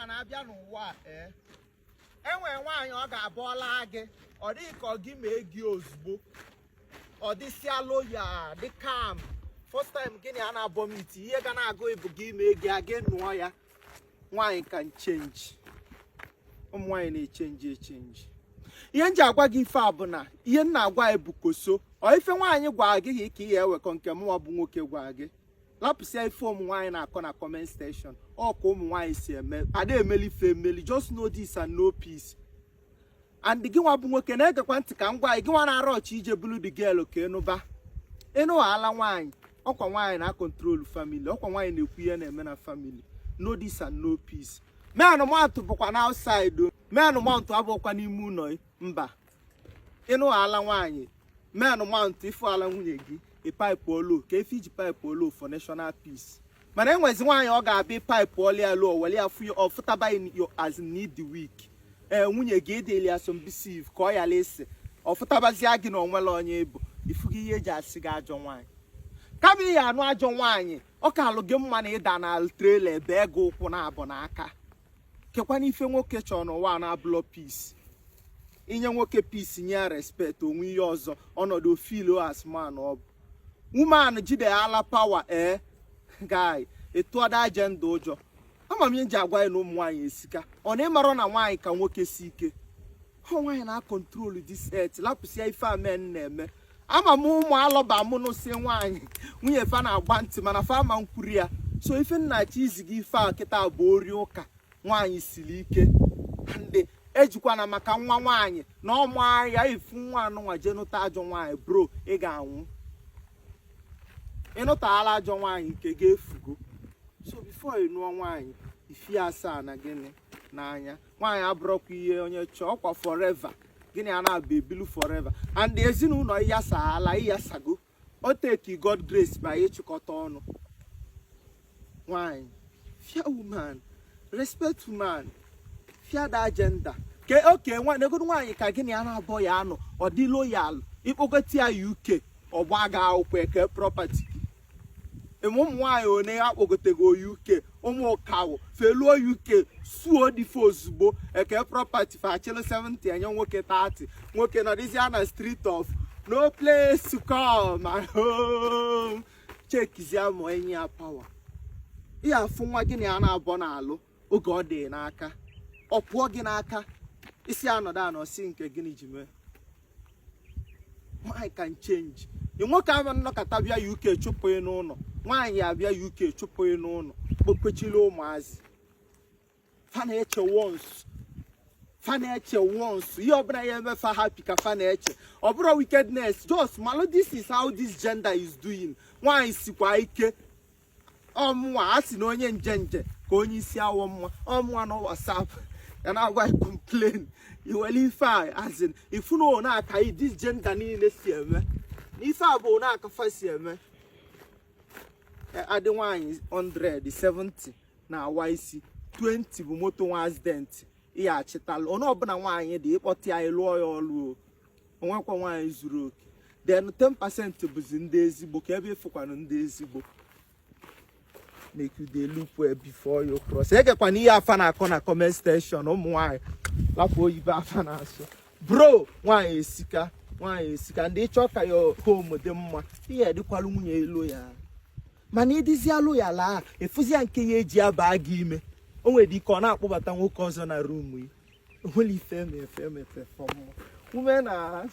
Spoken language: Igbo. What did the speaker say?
Ịma na-abịa n'ụwa a, ee, enwe nwaanyị ọ ga-abụ ọla gị, ọ dịghị ka ọ gị mee gị ozugbo, ọ dịsịa loyal, dị calm. First time gịnị a na-abọ miti, ihe ga na-agụ ịbụ gị mee gị aga nụọ ya. Nwaanyị can change. Ụmụ nwaanyị na-echange echange. Ihe m ji agwa gị ife a bụ na ihe m na-agwa gị bụ koso ọ ife nwaanyị gwara gị ka ị ya ewekọ nke mụnwa bụ nwoke gwara gị. Lapụsịa ife ụmụ nwaanyị na-akọ na comment section. Ọ ka ụmụ nwaanyị si eme, ada emeli ife emeli. Just know this and know peace. And gị nwa bụ nwoke na-egekwa ntị ka m gwa gị, gị nwa na-arụ ọchị ije bulu the girl ka ịnụba ịnụghala nwaanyị. Ọkwa nwaanyị na-acontrol family, ọkwa nwaanyị na-ekwu ihe na-eme na family. Know this and know peace. Men mount bụkwa na outside o. Men mount abụkwa n'ime ụlọ. Mba, ịnụghala nwaanyị, men mount ịfụ ala nwunye gị, ịpipe olu ka efe iji pipe olu for national peace. Mana enwezi nwaanyị ọ ga-abịa pipe olu ya luo were ya fụ ọfụtaba as need the week. Ee, nwunye gị edeli ya submissive ka ọ yala esi ọfụtabazia gị na onwere onye ịbụ ifugo ihe eji asị gị ajọ nwaanyị. Kama ihe anụ ajọ nwaanyị, ọ ka alụ gị mma na ịda na trailer ebe ego ụkwụ na-abụ n'aka. Kekwana ife nwoke chọrọ n'ụwa na-abụlọ peace. Inye nwoke peace, nye ya respect, onwe ihe ọzọ ọnọdụ feel as man. Ọ bụ woman jide ala power. Ee guy, ịtụọda agenda ụjọ. Ama m ihe nji agwa ya na ụmụ nwaanyị esika. Ọ na ịmarọ na nwaanyị ka nwoke si ike. Ọ nwaanyị na-acontrol this earth. Lapụsịa ife a men na-eme. Ama m ụmụ alọba mụ nụsị nwaanyị, nwunye fa na-agba ntị, mana fa ama nkwuri ya. So ife nnachi izi gị ife a kịta bụ ori ụka. Nwaanyị siri ike. Ndị ejikwana maka nwa nwaanyị na ọmụ ya ifu nwa anụnwa jee nụta ajọ nwaanyị. Bro, ị ga-anwụ. Ịnụtaghala ajọ nwaanyị, nke ga-efugo. So before ị nụọ nwaanyị, ifi asaa na gịnị n'anya. Nwaanyị abụrọkwa ihe onye chọọ, ọkwa forever. Gịnị a na-abụ ebilu forever and ezinụlọ ịyasaala ịyasago. O take God grace by ịchịkọta ọnụ. Nwaanyị, fear woman, respect woman, fear that gender. Ke oke nwa negodu nwaanyị ka gịnị a na-abọ ya anọ, ọ dị loyal. Ịkpọgota ya UK, ọgba ga akwụkwọ, eke property gị. Eme ụmụ nwaanyị one akpọgotego UK, ụmụ kawo feluo UK, suo dịfe ozugbo, eke property, fachịlụ 70, enye nwoke 30. Nwoke nọdịzịa na street of no place to call my home. Chekizia ma enyi ya power. Ihe afụ nwa gịnị a na-abọ n'alụ oge ọ dị n'aka, ọ pụọ gị n'aka, isi anọdụ anọ si nke gịnị ji mee. Nwaanyị can change. Ị nwoke ama nnọkọta bịa UK chụpụ ị n'ụlọ. Nwaanyị abịa UK chụpụ ị n'ụlọ, kpokpechili ụmụazị. Fa na-eche once, fa na-eche once. Ihe ọbụla ya eme fa happy ka fa na-eche. Ọ bụrụ wickedness, just malụ this is how this gender is doing. Nwaanyị sikwa ike. Ọmụnwa a sị na onye nje nje ka onye isi awọ mma. Ọmụnwa na WhatsApp ya na-agwa complain iwere ife a azin ifu na one aka this gender niile si eme na ife a bụ one aka fa si eme. Adị nwaanyị 100, 70 na-awa isi, 20 bụ moto nwa accident. Ihe achịtalụ onye ọbụla nwaanyị dị ịkpọta ya, lụọ ya ọlụ o onwekwa nwaanyị zuru oke. Then 10% bụzi ndị ezigbo. Ka ebe ịfụkwanụ ndị ezigbo, make you dey look well before you cross. Egekwana ihe afa na-akọ na comment section. Ụmụ nwaanyị, lapụ oyibo afa na-asụ. Bro, nwaanyị esika, nwaanyị esika. Ndị ịchọ ka ya home dị mma, ihe dịkwalụ nwunye elu ya, mana ịdịzialụ ya laa efuzia nke ya eji aba gị ime. O nwere ike ọ na-akpọbata nwoke ọzọ na room ya. Onwere ife emefe emefe fọmụ ume na